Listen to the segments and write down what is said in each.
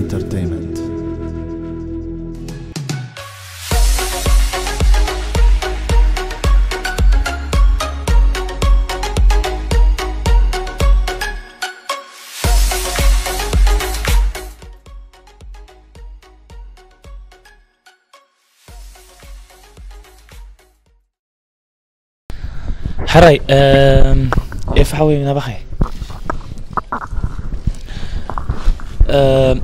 Entertainment. ሕራይ፣ እም፣ ኤፍ ሓወይ ናባኸ። እም፣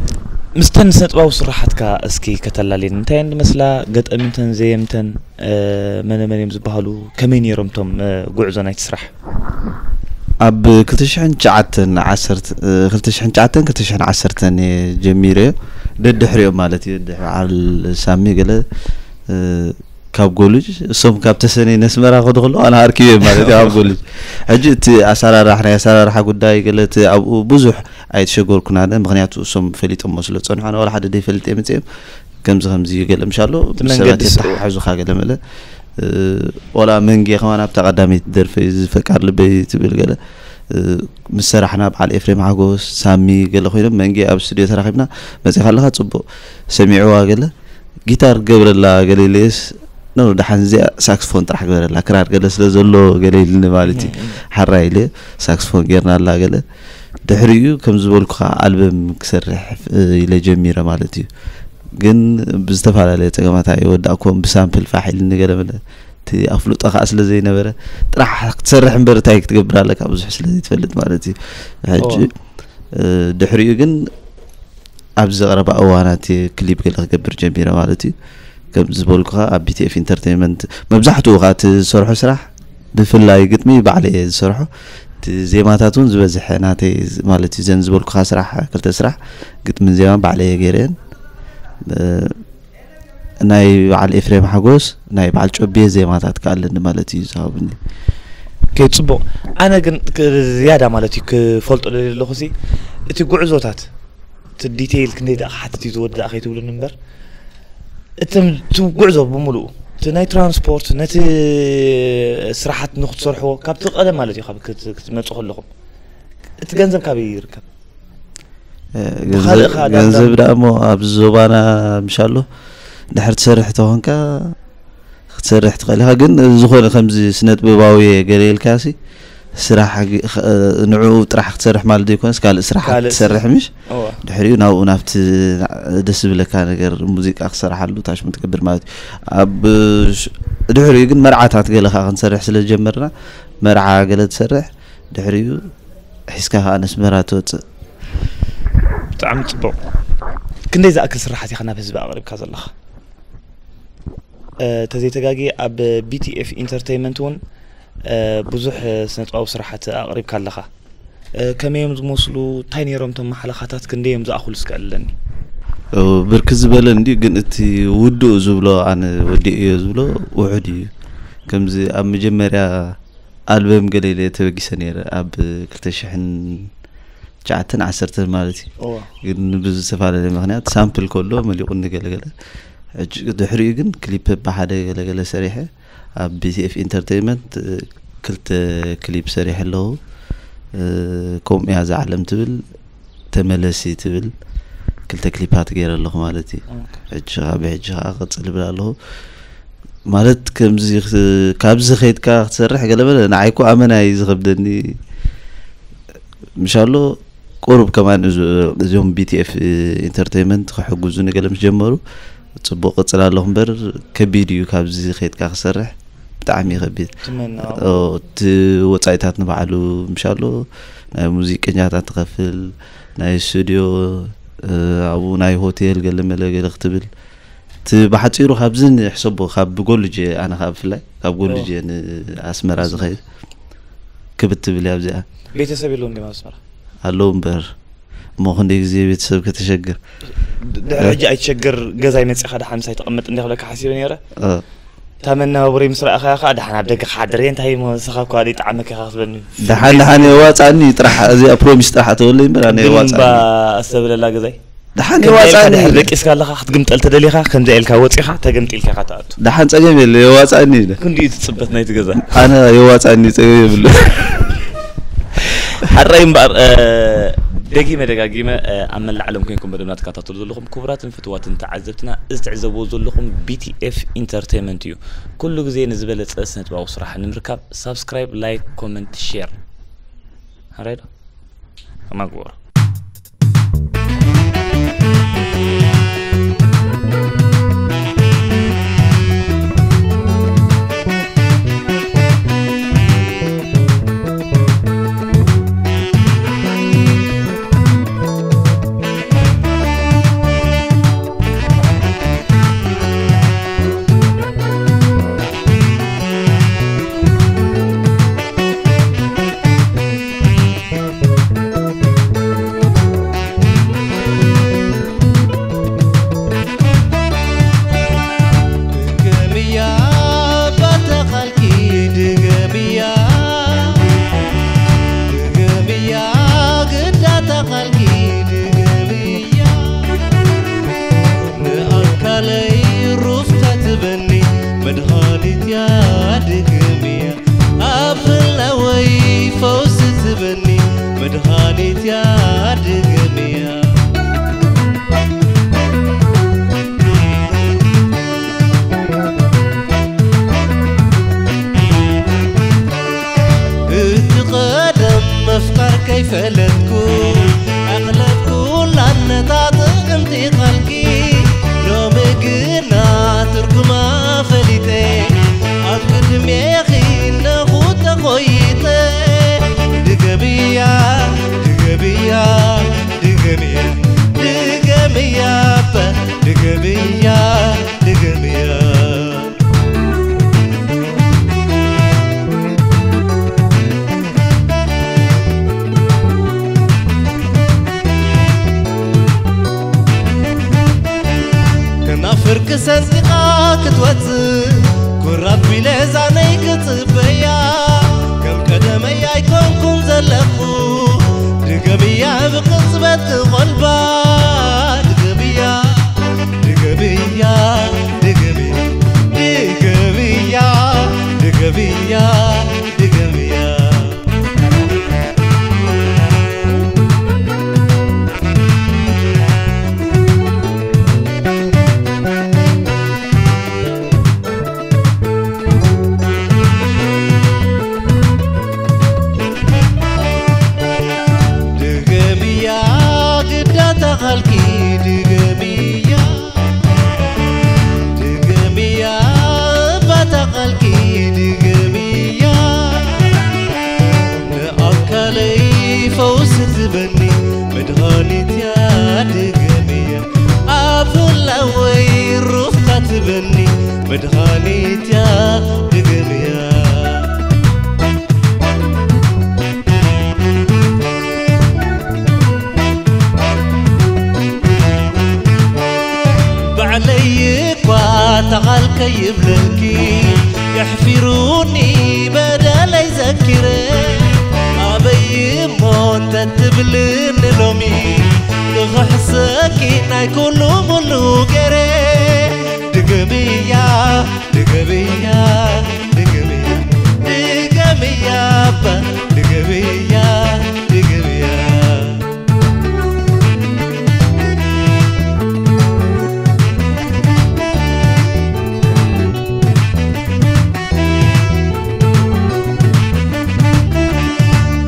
ምስተን ስነጥባዊ ስራሓትካ እስኪ ከተላልየን፣ እንታይ እየን ዝመስላ? ገጠምተን፣ ዘየምተን፣ እ፣ መነ መን እዮም ዝበሃሉ? ከመይ ነይሮም እቶም፣ እ፣ ጉዕዞ ናይቲ ስራሕ? ኣብ ክልተ ሽሕን ትሽዓተን ዓሰርተ፣ እ፣ ክልተ ሽሕን ትሽዓተን ክልተ ሽሕን ዓሰርተን እየ ጀሚረዮ። ደድሕሪኦም ማለት እዩ። ድሕሪ በዓል ሳሚ ገለ፣ እ፣ ካብ ጎልጅ እሶም ካብ ተሰነይ ነስመራ ከዱ ከለዉ ኣነ ኣርኪበ ማለት እዩ ኣብ ጎልጅ። ሕጂ እቲ ኣሰራራሕ ናይ ኣሰራርሓ ጉዳይ ገለ እቲ ኣብኡ ብዙሕ ኣይተሸገርኩን ኣነ፣ ምኽንያቱ እሶም ፈሊጦሞ ስለ ዝጸንሑ ኣነ ዋላ ሓደ ደይፈልጥ እየ መጽኦም ከምዚ ከምዚ እዩ ገለ ምሻሎ እቲ መንገዲ ሰባት ስርሑ። የተሓሕዙኻ ገለ መለ። እ፣ ዋላ መንጌ ከማን ኣብታ ቀዳመይቲ ደርፈ እዩ ዝፈቃር ልበይ ትብል ገለ፣ እ፣ ምስ ሰራሕና በዓል ኤፍሬም ሓጎስ ሳሚ ገለ ኮይኖም መንጌ ኣብ ስቱድዮ ተራኺብና መጺኻ ኣለኻ ጽቡቕ ሰሚዕዋ ገለ ጊታር ገብረላ ገለ ኢለየስ ኖ ደሓን እዚኣ ሳክስፎን ጥራሕ ግበረላ ክራር ገለ ስለ ዘሎ ገለ ኢልኒ ማለት እዩ። ሓራይ ኢለ ሳክስፎን ጌርና ኣላ ገለ ድሕሪኡ ከም ዝበልኩኻ ኣልበም ክሰርሕ ኢለ ጀሚረ ማለት እዩ። ግን ብዝተፈላለየ ጸገማት ኣይወዳእኩዎም ብሳምፕል ፋሕ ኢልኒ ገለ መለ እቲ ኣፍልጦ ከዓ ስለ ዘይነበረ ጥራሕ ክትሰርሕ እምበር እንታይ ክትገብር ኣለካ ብዙሕ ስለ ዘይትፈልጥ ማለት እዩ። ሕጂ ድሕሪኡ ግን ኣብዚ ቀረባ እዋናት ክሊፕ ገለ ክገብር ጀሚረ ማለት እዩ። ከም ዝበልኩኻ ኣብ ቢቲኤፍ ኢንተርቴንመንት መብዛሕትኡ ከዓ እቲ ዝሰርሖ ስራሕ ብፍላይ ግጥሚ ባዕለ እየ ዝሰርሖ። እቲ ዜማታት እውን ዝበዝሐ ናተይ ማለት እዩ። ዘን ዝበልኩኻ ስራሕ ክልተ ስራሕ ግጥምን ዜማን ባዕለ እየ ገይረን። ናይ በዓል ኤፍሬም ሓጎስ ናይ በዓል ጮቤ ዜማታት ከዓ ኣለኒ ማለት እዩ ዝሃብኒ። ከይ ጽቡቕ። ኣነ ግን ክ- ዝያዳ ማለት እዩ ክፈልጦ ደልየ ኣለኹ ሲ እቲ ጉዕዞታት እቲ ዲቴይል ክንደይ ደኣ ክሓትት እዩ ዝወዲ ደኣ ከይትብሉኒ እምበር እቲ እቲ ጉዕዞ ብምሉኡ እቲ ናይ ትራንስፖርት ነቲ ስራሓት ንክትሰርሕዎ ካብቲ ቀደም ማለት እዩ ካብ ክት- ክትመፁ ከለኹም እቲ ገንዘብ ካበይ ይርከብ? ብኻልእ ኸኣ ዳንዳን ገንዘብ ደኣ እሞ ኣብዚ ዞባና ምሻሎ ድሕር ትሰርሕ ተኾንካ ክትሰርሕ ትኽእል ኢኻ። ግን ዝኾነ ከምዚ ስነጥበባዊ ገለ ኢልካ ሲ ስራሕ ግ- ኸ- ንዕኡ ጥራሕ ክትሰርሕ ማለት ዘይኮነስ ካልእ ስራሕ ካልእ ትሰርሕ ምሽ እዋ። ድሕሪኡ ናብኡ ናብቲ ደስ ዝብለካ ነገር ሙዚቃ ክሰርሓሉ ታሽሙ ትገብር ማለት እዩ። ኣብ ሽ- ድሕሪኡ ግን መርዓታት ገለ ከዓ ክንሰርሕ ስለ ዝጀመርና መርዓ ገለ ትሰርሕ ድሕሪኡ ሒዝካ ከዓ ነስመራ ትወፅእ። ብጣዕሚ ፅቡቕ። ክንደይ ዝኣክል ስራሓት ኢኻ ናብ ህዝቢ ኣቕሪብካ ዘለኻ? ተዘይተጋጊ ኣብ ቢቲኤፍ ኢንተርተይመንት እውን ብዙሕ ስነጥባዊ ስራሓት ኣቕሪብካ ኣለኻ። ከመይ እዮም ዝመስሉ? እንታይ ነይሮም እቶም መሓለኻታት? ክንደይ እዮም ዝኣኽሉ? እስከ ኣለኒ። ብርክ ዝበለ እንዲ ግን እቲ ውድኡ ዝብሎ ኣነ ወዲእዮ ዝብሎ ውሑድ እዩ። ከምዚ ኣብ መጀመርያ ኣልበም ገለ ኢለ ተበጊሰ ነይረ ኣብ ክልተ ሽሕን ትሽዓተን ዓሰርተን ማለት እዩ። ግን ብዝተፈላለየ ምክንያት ሳምፕል ከሎ መሊቑኒ ገለገለ። ሕጂ ድሕሪኡ ግን ክሊፕ ብሓደ ገለገለ ሰሪሐ ኣብ ቢቲኤፍ ኢንተርቴይንመንት ክልተ ክሊፕ ሰሪሐ ኣለኹ። ከምኡ እያ እዛ ዓለም ትብል ተመለሲ ትብል ክልተ ክሊፓት ገይረ ኣለኹ ማለት እዩ። ሕጂ ከዓ ብሕጂ ከዓ ክቕፅል ይብል ኣለኹ ማለት ከምዚ ክ- ካብዚ ከይድካ ክትሰርሕ ገለመለ ንዓይ እኮ ኣመና እዩ ዝኸብደኒ። ምሻሎ ቁሩብ ከማን እዚ- እዚኦም ቢቲኤፍ ኢንተርቴይንመንት ክሕግዙ ንገለ ምስ ጀመሩ ፅቡቅ ቅፅል ኣለኹ እምበር ከቢድ እዩ ካብዚ ከይድካ ክሰርሕ ብጣዕሚ ከቢድ ትመና ኦ፣ እቲ ወፃኢታት ንባዕሉ ምሻሎ ናይ ሙዚቀኛታት ትኸፍል ናይ ስቱዲዮ እ፣ ኣብኡ ናይ ሆቴል ገለ መለ ገለ ክትብል እቲ ብሓፂሩ ካብዚ ንሕሰቦ ካብ ጎልጅ ኣነ ካብ ብፍላይ ካብ ጎልጅ ንኣስመራ ዝኸይድ ክብት ትብል እያ ኣብዚኣ ቤተሰብ የለውን ዲማ ኣስመራ ኣለዉ እምበር እሞ ክንደይ ግዜ ቤተሰብ ከተሸግር ድሕሪ ሕጂ ኣይትሸገር ገዛይ መፂኻ ደሓንስ ኣይተቐመጥ እንዲ ክብለካ ሓሲበ ነይረ እ፣ እታ መነባብሮይ ምስ ረኣኻያ ከዓ ደሓን ኣብ ደገ ክሓድር እየ እንታይ እሞ ንስኻ እኳ ደይጠዓመካ ኢኻ ክትብለኒ ደሓን ደሓን የዋፃኒ ጥራሕ እዚኣ ፕሮሚስ ጥራሕ ኣተወለይ እምበር ኣነ ግን እባ የዋፃኒ ኣስተብለላ ገዛይ ደሓን ከምዚኣ ኢልካ የዋፃኒ ድሕር ደቂስካ ኣለኻ ክትግምጠል ተደሊኻ ከምዚኣ ኢልካ ወፂኻ ተገምጢልካ ኢኻ ትኣቱ ደሓን ፀገም የለ የዋፃኒ ኢለ ክንዲኡ ትፅበት ናይቲ ገዛ ኣነ የዋፃኒ ፀገም የብሉ ሓራይ እምበኣር እ፣ ደጊመ ደጋጊመ ኣብ መላእ ዓለም ኮይንኩም መደብና ትከታተሉ ዘለኹም ክቡራትን ፍትዋትን ተዓዘብትና፣ እዚ ትዕዘብዎ ዘለኹም ቢቲኤፍ ኢንተርቴይመንት እዩ። ኩሉ ግዜ ንዝበለጸ ስነጥበባዊ ስራሕ ንምርካብ ሳብስክራይብ፣ ላይክ፣ ኮመንት፣ ሼር፣ ኣራይ ዶ? ኣማግበሩ። ድገምያ ባታ ቃልኪ ድገምያ፣ ድገምያ ግዳታ ቃልኪ ድገምያ። ንኣካለይ ሩፍታ ትበኒ መድሃኒትያ ድገምያ። ኣብ ህላወይ ፈውሲ ትበኒ መድሃኒትያ ድገምያ። እቲ ቀደም ምፍቃር ከይፈለጥኩ ኣቕለብኩላ ነታ ጥዕምቲ ቃልኪ። ሎሚ ግና ትርጉማ ፈሊጠ ኣብ ቅድሜኺ እነኹ ተኾይጠ። ድገምያ፣ ድገምያ፣ ድገምያ፣ ድገምያ፣ ድገምያ፣ ድገምያ። ከናፍርኪ ሰንጢቓ ክትወጽእ ኩራብ ቢለ ዛነይ ክጽበያ። ከም ቀደመይ ኣይኮንኩን ዘለኹ ድገምያ ብቅጽበት ትቖልባ። ድገምያ፣ ድገምያ፣ ድገምያ፣ ድገምያ፣ ድገምያ፣ ድገምያ። ድገምያ ግዳታ ቃልኪ ድገምያ። ድገምያ ባታ ቃልኪ ድገምያ። ንኣካለይ ፈውሲ ትበኒ መድሃኒትያ ድገምያ። ኣብ ህላወይ ሩፍታ ትበኒ መድሃኒትያ ድገምያ። ባዕለይ እኳ ተቓል ከይብለኪ የሕፊሩኒ በደለይ ዘኪረ። ኣበይ እሞ እንተትብልኒ ሎሚ ክኽሕሰኪ ናይ ኩሉ ሙሉ ገይረ። ድገምያ፣ ድገምያ፣ ድገምያ፣ ድገምያ እባ፣ ድገምያ፣ ድገምያ።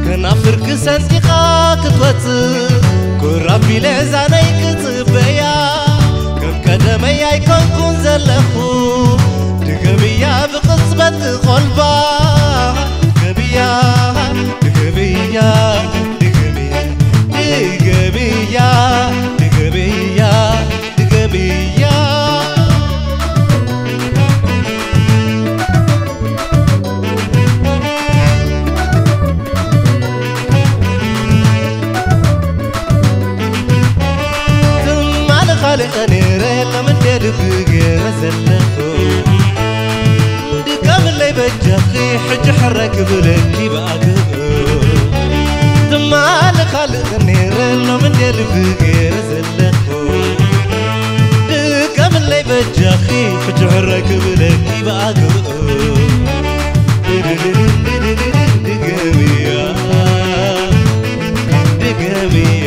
ከናፍርኪ ሰንጢቓ ክትወጽእ ኩራብ ኢለ ዛነይ ክጽበያ። ከም ቀደመይ ኣይኮንኩን ዘለኹ ድገምያ ብቕጽበት ትቖልባ። ድገምያ፣ ድገምያ፣ ድገምያ፣ ድገምያ፣ ድገምያ፣ ድገምያ። ትማሊ ካልእ ነይረ፣ ሎሚ እንደ ልቢ ገይረ ዘለኹ። ድገምለይ በጃኺ፣ ሕጂ ሕራይ ክብለኪ ብኣግብኡ። ትማሊ ካልእ ነይረ፣ ሎሚ እንደ ልቢ ገይረ ዘለኹ። ድገምለይ በጃኺ፣ ሕጂ ሕራይ ክብለኪ ብኣግብኡ። ድገምያ፣ ድገምያ፣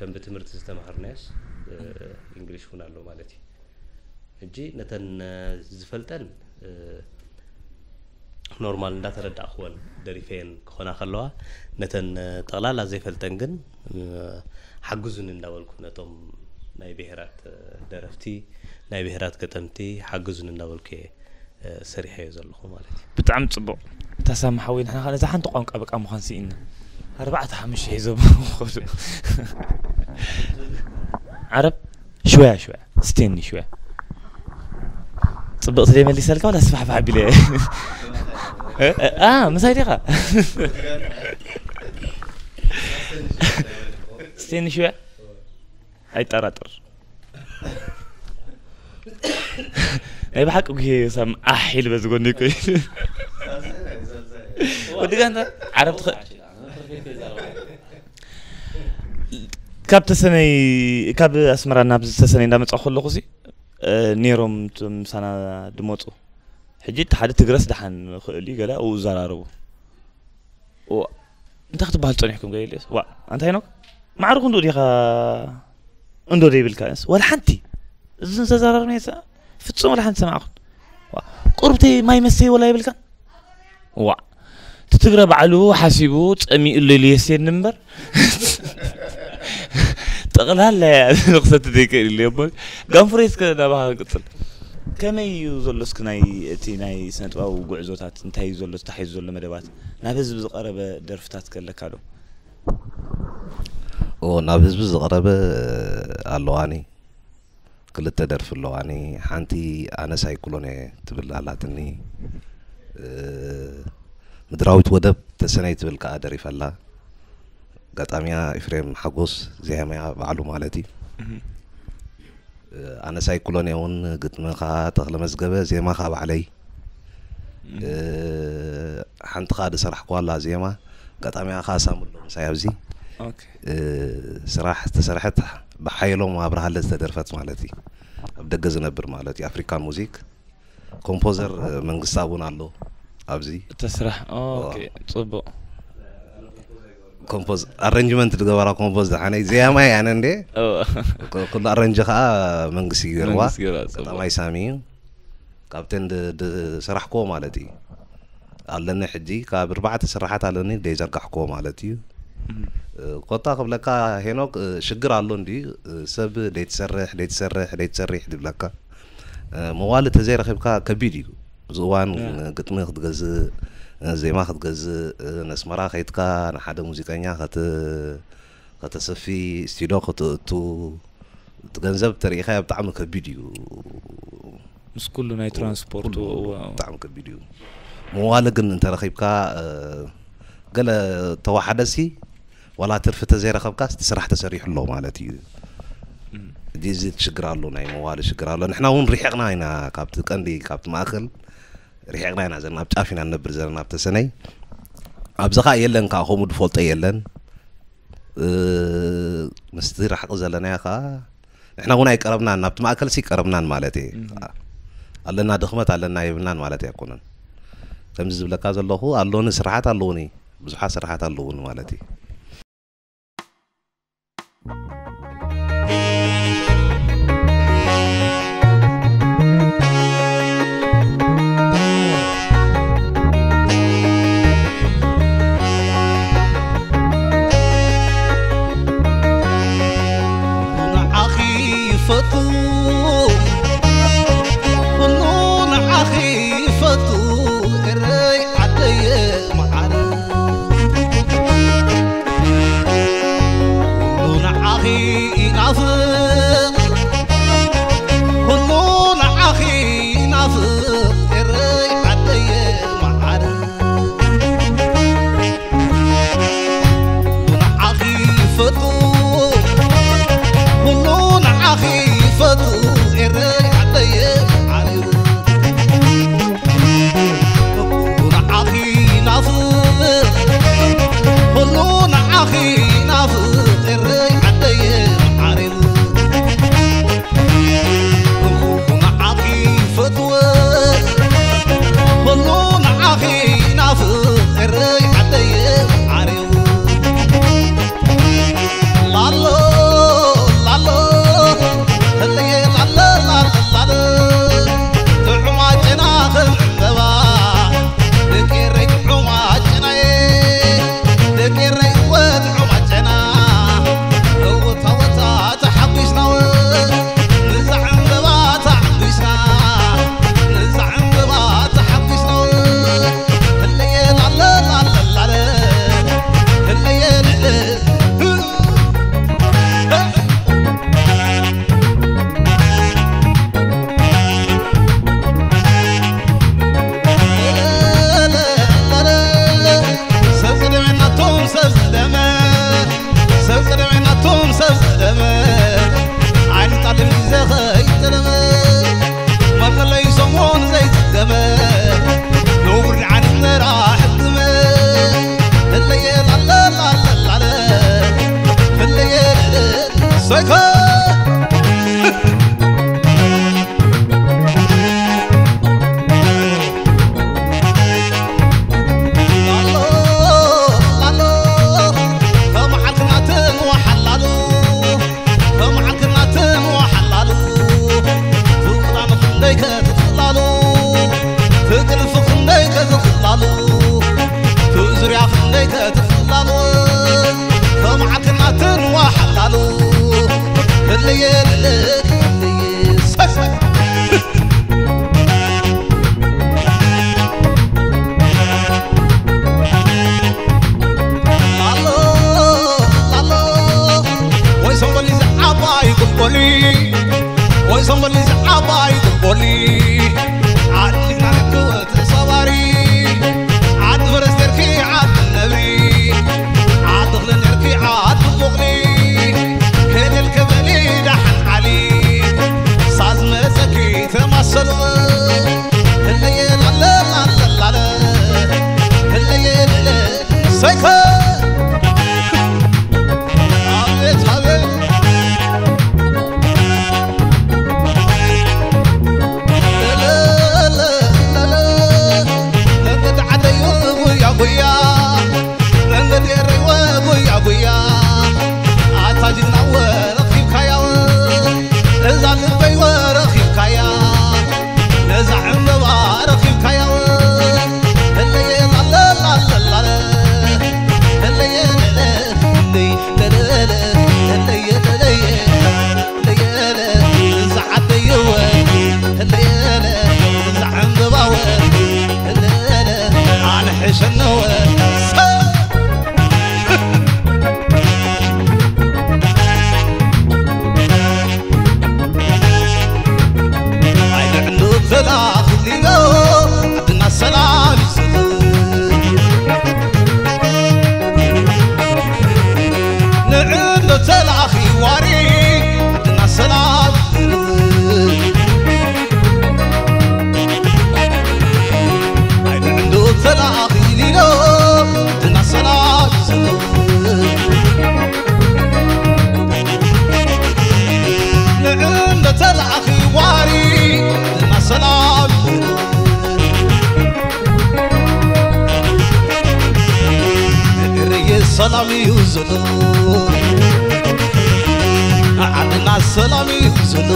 ከም ብትምህርቲ ዝተማሃርናዮስ እንግሊሽ እውን ኣሎ ማለት እዩ። ሕጂ ነተን ዝፈልጠን ኖርማል እንዳተረዳእክወን ደሪፈየን ክኾና ከለዋ፣ ነተን ጠቕላላ ዘይፈልጠን ግን ሓግዙኒ እንዳበልኩ ነቶም ናይ ብሄራት ደረፍቲ፣ ናይ ብሄራት ገጠምቲ ሓግዙኒ እንዳበልኩ እየ ሰሪሐዮ ዘለኹ ማለት እዩ። ብጣዕሚ ጽቡቕ። ተሰማ ሓወይ፣ ንሕና ከኣ ነዛ ሓንቲ ቋንቋ በቃ ምዃን ስኢንና። ኣርባዕተ ሓሙሽተ ሒዞም ኸዱ። ዓረብ ሽወያ ሽወያ ስቴኒ ሽወያ ጽብቕ ስለ መሊሰልካ ወላ ስፋሕፋሕ ቢለ። እ፣ እ፣ ኣ፣ ምሳይ ዲኻ? ስቴኒ ሽወያ ኣይጠራጠር። ናይ ብሓቂ ጉሄ ሰም ኣሕ ኢሉ በዚ ጎኒ እኮ እዩ። ወዲ ጋንታ ዓረብ ትኸ ካብ ተሰነይ ካብ ኣስመራ ናብ ተሰነይ እንዳመጻኹ ከለኹ ሲ ነይሮም እቶም ምሳና ድመጹ። ሕጂ እቲ ሓደ ትግረስ ደሓን ክእል እዩ ገለ ኣብኡ ዘራርቡ። ዋ እንታይ ክትበሃል ጸኒሕኩም ገለ ኢልዮስ? ዋ ኣንታይ ነው ማዕርኹ እንዶ ዲኻ እንዶ ዘይብልካ ወላ ሓንቲ እዚ ዘዘራርብ ናይ ፍጹም ወላ ሓንቲ ሰማዕኹን። ዋ ቁርብተይ ማይ መስተይ ወላ ይብልካ። ዋ እቲ ትግረ ባዕሉ ሓሲቡ ጸሚኡ ኣሎ ኢሉ የስየኒ እምበር ጠቕላላ እያ ንኽሰቲ ዘይክእል ኢሉ እሞ ጋንፍሬ እስከ ናባኻ ንቅጽል። ከመይ እዩ ዘሎ እስኪ ናይ እቲ ናይ ስነ ጥበባዊ ጉዕዞታት እንታይ እዩ ዘሎ ተታሒዙ ዘሎ መደባት ናብ ህዝቢ ዝቐረበ ደርፍታት ከለካ ዶ? ኦ ናብ ህዝቢ ዝቐረበ ኣለዋኒ ክልተ ደርፊ ኣለዋኒ። ሓንቲ ኣነስ ኣይኩሎን እየ ትብል ኣላትኒ። ምድራዊት ወደብ ተሰነይ ትብል ከዓ ደሪፈላ። ጋጣሚያ ኤፍሬም ሓጎስ ዜማያ ባዕሉ ማለት እዩ። ኣነስ ኣይኩሎን እየ እውን ግጥሚ ከዓ ተኽለ መዝገበ ዜማ ከዓ ባዕለይ። ሓንቲ ከዓ ዝሰራሕኩዋ ኣላ ዜማ። ጋጣሚያ ከዓ ሳሙሎ ምሳይ ኣብዚ ስራሕ ዝተሰርሐት ብሓየሎም ኣብርሃለ ዝተደርፈት ማለት እዩ። ኣብ ደገ ዝነብር ማለት እዩ። ኣፍሪካን ሙዚክ ኮምፖዘር መንግስታ እውን ኣሎ ኣብዚ እተ ስራሕ። ኦኬ ጽቡቅ። ኮምፖዝ ኣረንጅመንት ዝገበራ ኮምፖዝ ዝሓነይ ዜማ ያነ እንዴ ኩሉ ኣረንጅ ከዓ መንግስቲ ገርዋ ቀጣማይ ሳሚ እዩ። ካብተን ዝሰራሕኮ ማለት እዩ ኣለኒ ሕጂ ካብ ኣርባዕተ ስራሓት ኣለኒ ደይዘርጋሕኮ ማለት እዩ። ኮታ ክብለካ ሄኖክ ሽግር ኣሎ እንዲ ሰብ ደይትሰርሕ ደይትሰርሕ ደይትሰርሕ ዝብለካ መዋሊ ተዘይረኺብካ ከቢድ እዩ። እዚ እዋን ግጥሚ ክትገዝእ ዜማ ክትገዝእ ነስመራ ከይትካ ንሓደ ሙዚቀኛ ከተሰፊ ስቱዲዮ ክትእቱ እቲ ገንዘብ ተሪኢኻዮ ብጣዕሚ ከቢድ እዩ። ምስ ኩሉ ናይ ትራንስፖርቱ ብጣዕሚ ከቢድ እዩ። መዋሊ ግን እንተረኺብካ ገለ ተዋሓደሲ ዋላ ትርፊ ተዘይረኸብካስ እቲ ስራሕ ተሰሪሑ ኣሎ ማለት እዩ። እዚ ሽግር ኣሎ ናይ መዋሊ ሽግር ኣሎ። ንሕና እውን ርሒቕና ኢና ካብቲ ቀንዲ ካብቲ ማእከል ርሒቕና ኢና ዘለና ኣብ ጫፍ ኢና ንነብር ዘለና ኣብ ተሰነይ ኣብዚ ከዓ የለን ከዓ ከምኡ ዝፈልጦ የለን። ምስቲ ራሕቂ ዘለናዮ ከዓ ንሕና እውን ኣይቀረብናን ናብቲ ማእከል ሲ ቀረብናን ማለት እየ ኣለና ድኽመት ኣለና የብልናን ማለት ኣይኮነን። ከምዚ ዝብለካ ዘለኹ ኣሎኒ ስራሓት ኣለውኒ ብዙሓት ስራሓት ኣለውኒ ማለት እዩ። ፖሊስ ዓባይ ትቦሊ ዓዲ ናርክወት ሰባሪ ዓዲ ፈረስ ነርኪ ዓዲ ነብሪ ዓዲ ክለ ነርኪ ዓዲ ቡቕሊ ከደል ከበሊ ዳሕን ዓሊ ሳዝ መጸኪ ተማሰሉ ለየ ላለ ላለ ላለ ለየ ለለ ሰይኸ አቤት አቤት መንገዲ ዓደዩ ጉያ ጉያ መንገዲ ኤረይወ ጉያ ጉያ ኣታ ጅግናወ ረኺብካያ እዛ ልበይወ ረኺብካያ ነዛ ዕምበባ ረኺብካያ እለየ ላለላለ እለየ ለለ እለይ ለለለ እለየ ለለየ ለየለ እዛ ዓደይወ ለየለ እዛ ዕምበባወ ለየለ ኣነ ሕሸነወ ኣይንዕንዱ ተላኺልዮ ዓድና ሰላም ይስጥ ንዕንዱ ተላኺ ዋሪ ዓድና ሰላም ኣይንዕንዱ ተላኺልዮ ዓድና ሰላም ይስጥ ንዕንዱ ተላኺ ዋሪ ዓድና ሰላም እርየ ሰላም እዩ ዘሎ ዓድና ሰላም እዩ ዘሎ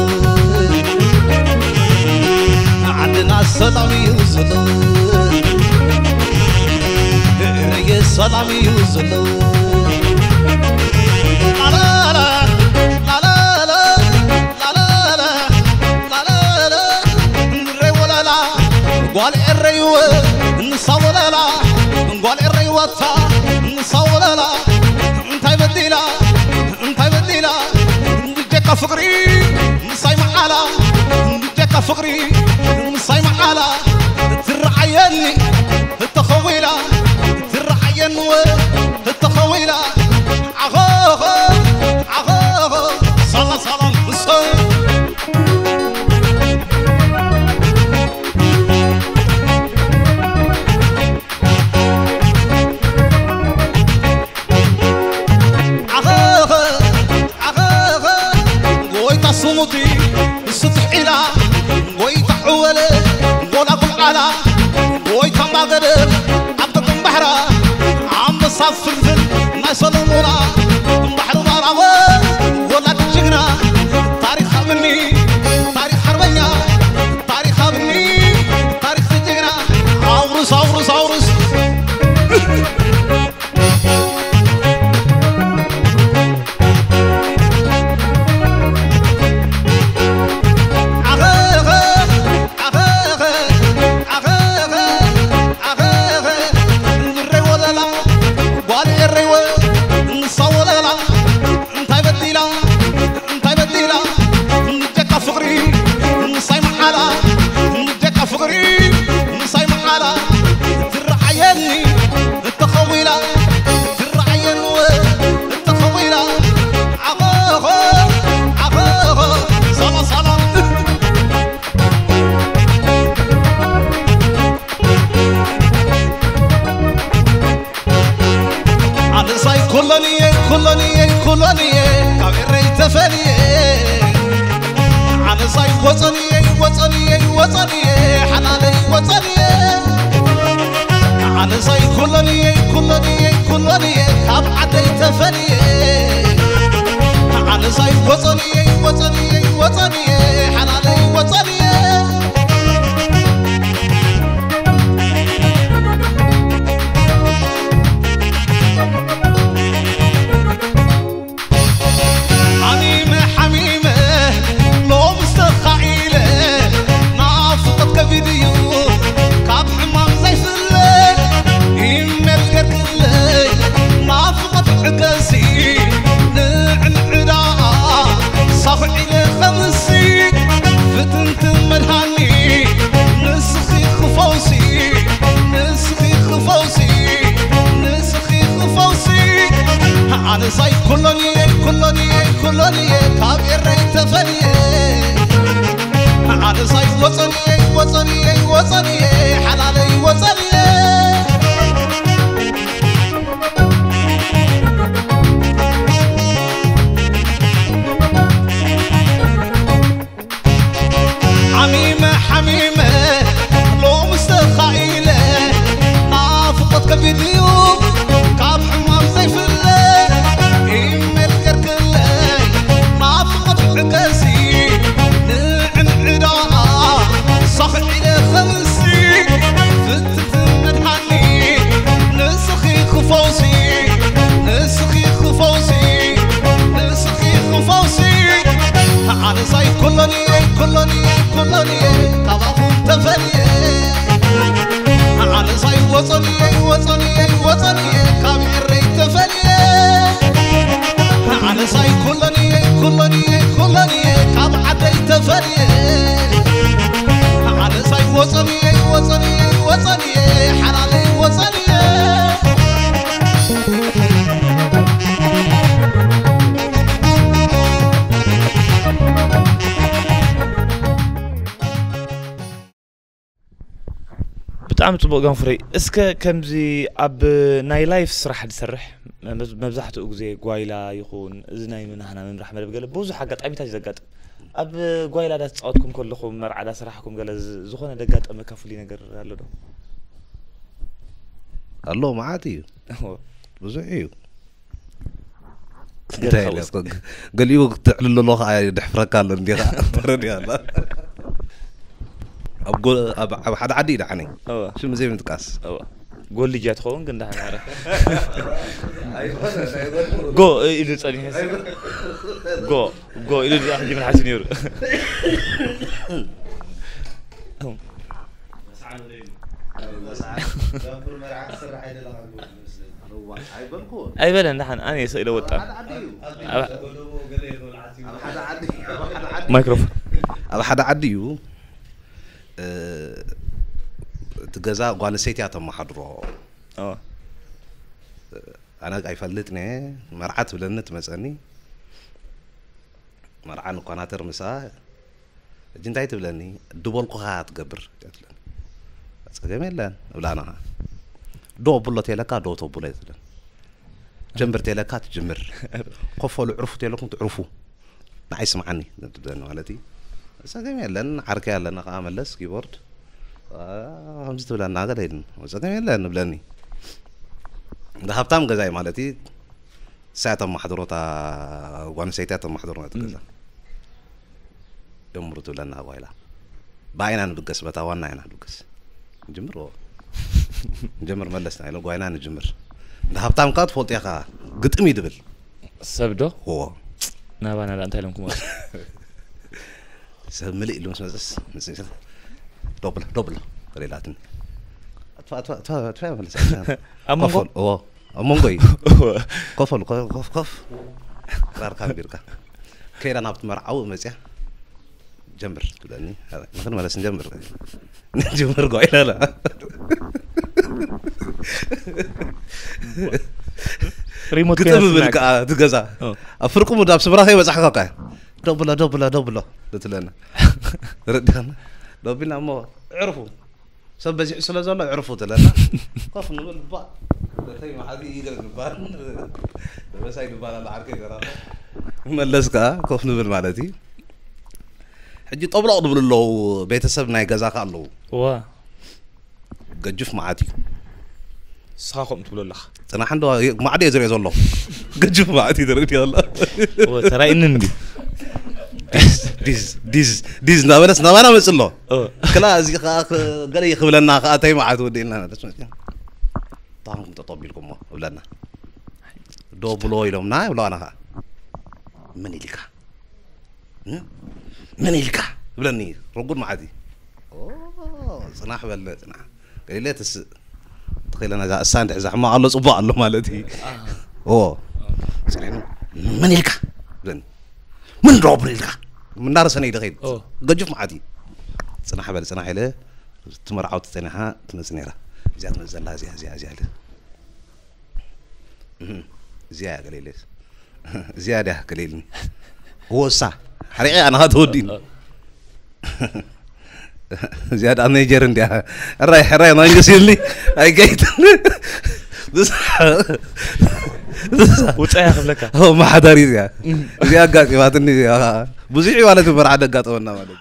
ዓድና ሰላም እዩ ዘሎ እርየ ሰላም እዩ ዘሎ ላላላ ላላላ ላላላ ንረይ ወላላ ጓል ኤረይወ ንሳ ወላላ ጓል ኤረይወታ ንሳ ወላላ እንታይ በዲላ እንታይ በዲላ ብጀካ ፍቕሪ ምሳይ መዓላ ብጀካ ፍቕሪ ምሳይ መዓላ ትረዓየኒ እተኸዊላ ትረዓየንወ እተኸዊላ ዓኾኾ ዓኾኾ ሳላ ሳላ ምሰ ዓኸኸ ዓኸኸ ጎይታ ስሙቲ ስጥሕ ኢላ ጎይታ ዕወለ ጎላጉል ዓላ ጎይታ ማገደ ኣብ ጥቅም ባሕራ ኣንበሳ ፍልፍል ናይ ሰሎሞና ባሕሪ ማራወ ወላድ ጅግና ታሪኽ ኣብኒ ታሪኽ ሓርበኛ ታሪኽ ኣብኒ ታሪኽ ጅግና ኣውርስ ኣውርስ ኣውርስ ዓኸኸ ዓኸኸ ዓኸኸ ዓኸኸ ንረይ ወለላ ጓል ኤረይወ ንሳ ወለላ እንታይ በዲላ እንታይ በዲላ ንጀካ ፍቕሪ ምሳይ መዓላ ንጀካ ፍቕሪ ምሳይ መዓላ ትረዓየኒ እተኸዊላ ትረዓየንወ እተኸዊላ ዓኾኾ ዓኾኾ ሳላ ሳላ ኣነሳይ ኩሎንየ ኩሎንየ ኩሎንየ ካብ ኤረይ ተፈልየ ኣነሳይ ወፀንየ ወፀንየ ወፀንየ ሓላለይ ወፀንየ ኣነሳይ ኩሎንየ ኩሎንየ ኩሎንየ ካብ ዓደይ ተፈልየ ኣነሳይ ወፀንየ ወፀንየ ወፀንየ ሓላለይ ወፀንየ ሓሚመ ሓሚመ ሎምስ ተኻኢለ ኣነሳይ ኩሎን እየ፣ ኩሎን እየ፣ ኩሎን እየ፣ ካብ ኤረይ ተፈልየ። ኣነሳይ ወጸን እየ፣ ወጸን እየ፣ ወጸን እየ፣ ሓላለይ ወጸን እየ። ሓሚመ ሓሚመ ሎምስ ተኻኢለ፣ ናፍቖት ከቢድ እዩ ካብ ሕማም ዘይፍለ። ኢሜል ገርክለይ ናፍቖት ሕገሲ፣ ንዕንዕዳኣ ሳኽዒለ ከምሲ፣ ፍትፍት መድሃኒ ንስኺ ክፈውሲ፣ ንስኺ ክፈውሲ፣ ንስኺ ክፈውሲ። ኣነሳይ ኩሎን እየ፣ ኩሎን እየ፣ ኩሎን እየ፣ ካባኹም ተፈልየ። ኣነሳይ ወጸን እየ፣ ወጸን እየ፣ ወጸን እየ፣ ካብ ኤረይ ተፈልየ። ኣነሳይ ኩሎን እየ፣ ኩሎን እየ፣ ኩሎን እየ፣ ካብ ዓደይ ተፈልየ። ኣነሳይ ወጸን እየ፣ ወጸን እየ፣ ወጸን እየ፣ ሓላለይ ወጸን እየ። ብጣዕሚ ጽቡቕ ጋንፍረይ። እስከ ከምዚ ኣብ ናይ ላይፍ ስራሕ ዝሰርሕ መብ-፣ መብዛሕትኡ ግዜ ጓይላ ይኹን እዚ ናይ ምናህና ምምራሕ መደብ ገለ ብዙሕ ኣጋጣሚታት እዩ ዘጋጥም። ኣብ ጓይላ ዳ ተጻወትኩም ከለኹም፣ መርዓ ዳ ስራሕኩም ገለ ዝ-፣ ዝኾነ ደጋጠመካ ፍሉይ ነገር ኣሎ ዶ? ኣሎ፣ መዓት እዩ። እዎ። ብዙሕ እዩ። እንታይ ገለ ኢለ ከውስ። እኮ ገ-፣ ገሊኡ ክትዕልሎ ከኣ የድሕፍረካ ኣሎ እንዲኻ። ተረድያ ኣላ። ኣብ ጎ-፣ ኣብ፣ ኣብ ሓደ ዓዲ እዩ ደሓነይ። እወ። ሽም ዘይምጥቃስ። እወ። ጎልጃ ትኸውን ግን ደሓን ማረ። ኣይኮነን፣ ኣይኮነን። ጎ ኢሉ ጸኒሑ። ኣይኮነን። ጎ፣ ጎ ኢሉ ሕጂ ምን ሓሲ ነይሩ። ኣይበለን ደሓን ኣነ የሰ ኢለ ወጣ። ኣብ ማይክሮፎን። ኣብ ሓደ ዓዲ እዩ፣ እ፣ እቲ ገዛ ጓል ኣንስተይቲ እያ ተመሓድሮ። ኦ። ኣነ ኣይፈልጥን እየ፣ መርዓ ትብለኒ ትመጸኒ። መርዓ ንኳናተር ምሳ፣ ሕጂ እንታይ ትብለኒ? ድበልኩኻ ትገብር እያ ትብለኒ። ጸገም የለን እብላ ኣነ ኸዓ። ዶ ኣብሎ ተይለካ ዶ ተብሎ እያ ትብለኒ። ጀምር ተይለካ ትጅምር። ኮፍ በሉ ዕርፉ ተይለኩም ትዕርፉ። ንዓይ ስምዓኒ ትብለኒ ማለት እዩ። ጸገም የለን፣ ዓርከይ ኣለና ኸዓ መለስ ኪቦርድ። አ፣ ከምዚ ትብለና ገለ ኢልን። ጸገም የለን እብለኒ። እንዳ ሃብታም ገዛይ ማለት እዩ። እሳ እያ ተመሓድሮ፣ እታ ጓል ኣንስተይቲ እያ ተመሓድሮ ነቲ እም። ገዛ። ጀምሩ ትብለና ጓይላ። ብኣይና ንብገስ፣ በታ ዋና ኢና ንብገስ። ንጅምር፣ ኦ። ንጀምር መለስና ኢለ ጓይና ንጅምር። እንዳ ሃብታም ከኣ ትፈልጦ ኢኻ፣ ግጥም እዩ ድብል። ሰብ ዶ? ዎ። ናባና ዳ እንታይ ኢሎምኩም? ሰብ ምልእ ኢሉ ምስ መጸስ፣ ምስ፣ ምስ፣ ዶብሎ፣ ዶብሎ፣ ሌላትን። ኣጥፋ፣ ኣጥፋ፣ ኣጥፋ፣ ኣጥፋ፣ መለስ። ኣብ መንጎ? ኮፈል፣ ዎ። ኣብ መንጎ እዩ። ኮፈል፣ ኮፍ፣ ኮፍ፣ ኮፍ። ራርካ ኣንቢርካ። ከይዳ ናብቲ መርዓዊ መጽያ። ጀምር ትብለኒ። ንኽንመለስ ንጀምር። ንጀምር ጓይላላ። ሪሞት ግጥም ኮይና ብል ስናክ። ከኣ እቲ ገዛ። ኦ። ኣብ ፍርቁ ሙድ ኣብ ስብራ ከይበጻሕካ ከኣ። ደብሎ፣ ደብሎ፣ ደብሎ ትብለና። ረዲኻና። ደቢልና እሞ ዕርፉ። ሰብ በዚሑ ስለ ዘሎ ዕርፉ ትብለና። ኮፍ ንብል ባ። በተይ መሓዚ ኢደ ንባል። በበሳይ ንባል ኣሎ ዓርከይ ዘራኸ። መለስ ከኣ ኮፍ ንብል ማለት እዩ። ሕጂ ጠብሎቕ ዝብሉ ኣለዉ፣ ቤተሰብ ናይ ገዛኻ ኣለዉ። ዋ። ገጁፍ መዓት እዩ። ንስኻ ከምኡ ትብሎ ኣለኻ። ጽናሕ እንዶ ማዕዶ እየ ዝሪኦ ዘለኹ። ገጁፍ መዓት እዩ ዝርኢ ኣሎ። ዋ፣ ተራእየኒ እንዲ። ዲዝ፣ ዲዝ፣ ዲዝ፣ ዲዝ እናበለስ ናባና መጽእ ኣሎ። ኦ። ክላ እዚ ኸኣ ክ-፣ ገለ እዩ ክብለና ኸኣ እንታይ መዓት ወዲእና ማለት ነው። እንታይ ኢኹም ጠጠው ኣቢልኩሞ እብለና። ዶ ብሎ ኢሎምና ይብለዋና ኸኣ። ምን ኢልካ? እ? ምን ኢልካ? ይብለኒ። ረጉድ መዓት እዩ። ኦ፣ ጽናሕ በለ፣ ጽናሕ። ገሊለ ትስእ። ተኺለ ነዛ እሳ እንድሕር ዛሕማ ኣሎ፣ ጽቡቕ ኣሎ ማለት እዩ። ኣሃ። ኦ። ጽኒሕኑ፣ "ምን ኢልካ?" ይብለኒ። "ምን ዶ ብሎ ኢልካ?" እናረሰነ ኢደ ከይድ። ኦ። ገጁፍ መዓት እዩ። ጽናሕ በል፣ ጽናሕ ኢለ፣ እቲ መርዓውቲ ጸኒሓ ትመጽእ ነይራ። እዚኣ ትመጽእ ዘላ፣ እዚኣ፣ እዚኣ፣ እዚኣ ኢለ። እህ። እዚኣ እያ ገሌለስ። እዚኣ ድያ ገሌልኒ። ወሳ። ሕሪቐ ኣነ ኸዓ ተወዲእኒ። እዚኣ ደኣ ሜጀር እንድያ። ሕራይ፣ ሕራይ መንግስ ኢልኒ። ኣይገይትን። ውፃያ ክብለካ። ኦ፣ ማሓዳሪ እዚኣ። እዚኣ ኣጋጢማትኒ እዚኣ። ብዙሕ እዩ ማለት እዩ መርዓ ደጋጠመና ማለት እዩ።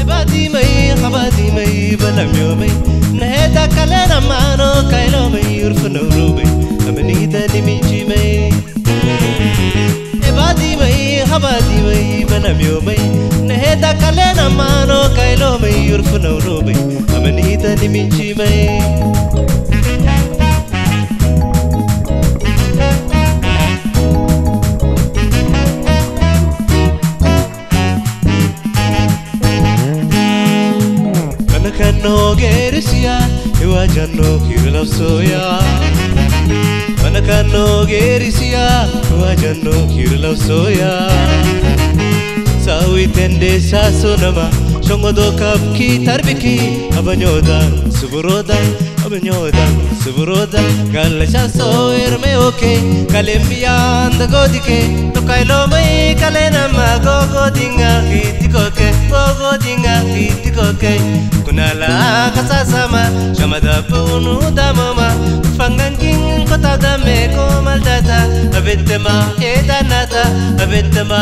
Ebadimei, habadimei, balamyomei. Naheta kalena mano kailomei, urfuno rubei. Amenita ni minchimei. Ebadimei, habadimei, balamyomei. Naheta kalena mano kailomei, urfuno rubei. Amenita ni minchimei. Manakano gerisia, iwajano kirlausoya. Manakano gerisia, iwajano kirlausoya. Sawi tende sasonama, shongodo kapki tarbiki, abanyoda, suburoda, Abinyoda, suburoda, galesha so erme oke, kalembiya anda godike, no kailomai kalena ma gogo dinga hitikoke, gogo dinga hitikoke. Kunala kasasama, shamada punu damoma, fanganking kota dame ko maldata, abetema edanata, abetema.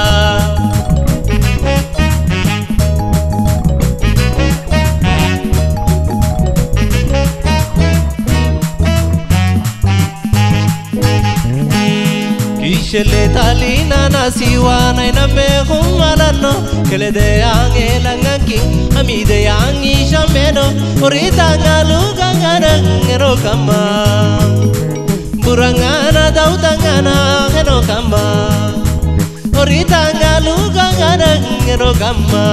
Kishele talina na siwa na iname kumalano, kele de ange langanki, ami de angi shameno, orita ngalu gangana ngero kama. Burangana daudangana ngero kama. Oritanga lugangana ngeno kama.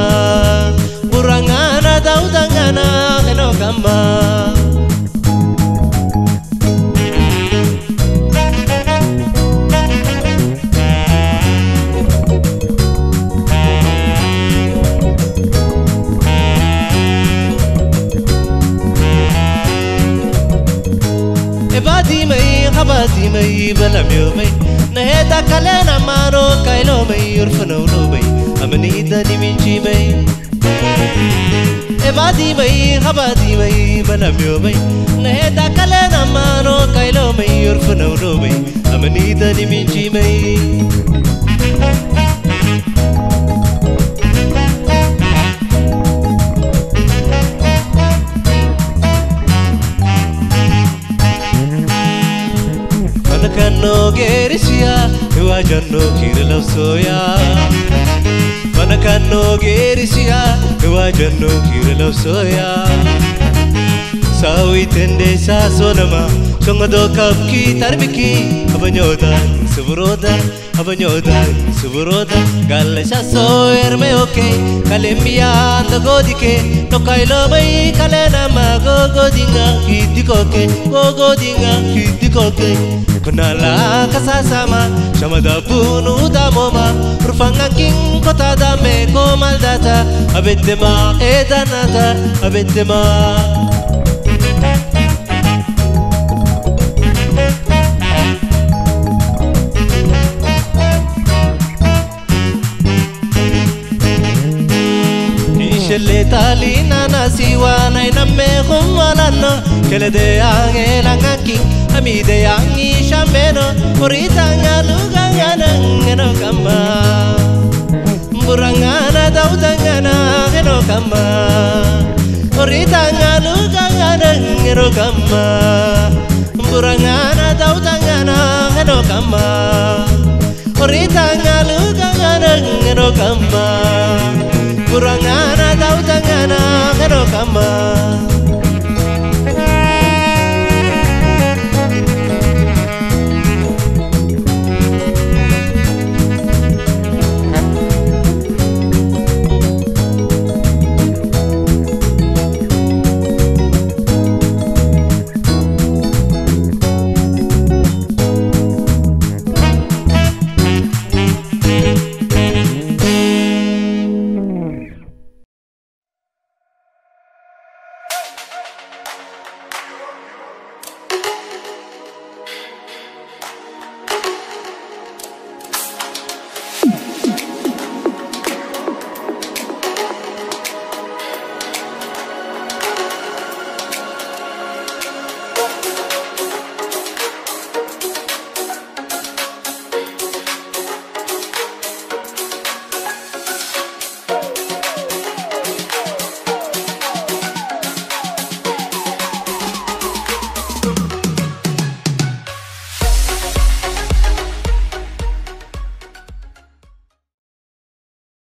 Burangana daudangana ngeno kama. Ebadimei, habadimei, balamyomei. Naheta kalena mano kailomei, urfano lobei. Amenita diminchimei. Ebadimei, habadimei, balamyomei. Naheta kalena mano kailomei, urfano lobei. Amenita diminchimei. Manakano gerisia, iwajano kirlausoya. Manakano gerisia, iwajano kirlausoya. Sawi tende sasonama, songodo kapki tarbiki, abanyoda, suburoda. Abanyoda, suburoda, galesha so erme oke, kalembia anda godike, no kailomai kalena ma gogodinga hitikoke, gogodinga hitikoke. Kunala kasasama, shamada bunu damoma, rufanganking kota dame ko maldata, abetema edanata, abetema. Ishele talina na siwa na iname kumalano, kele de ange langaki, ami de angi shameno, orita ngalu gangana ngeno kama. Burangana daudangana ngeno kama. Orita ngalu gangana ngeno kama. Burangana daudangana ngeno kama. Orita ngalu gangana ngeno kama. Burangana daudangana ngeno kama.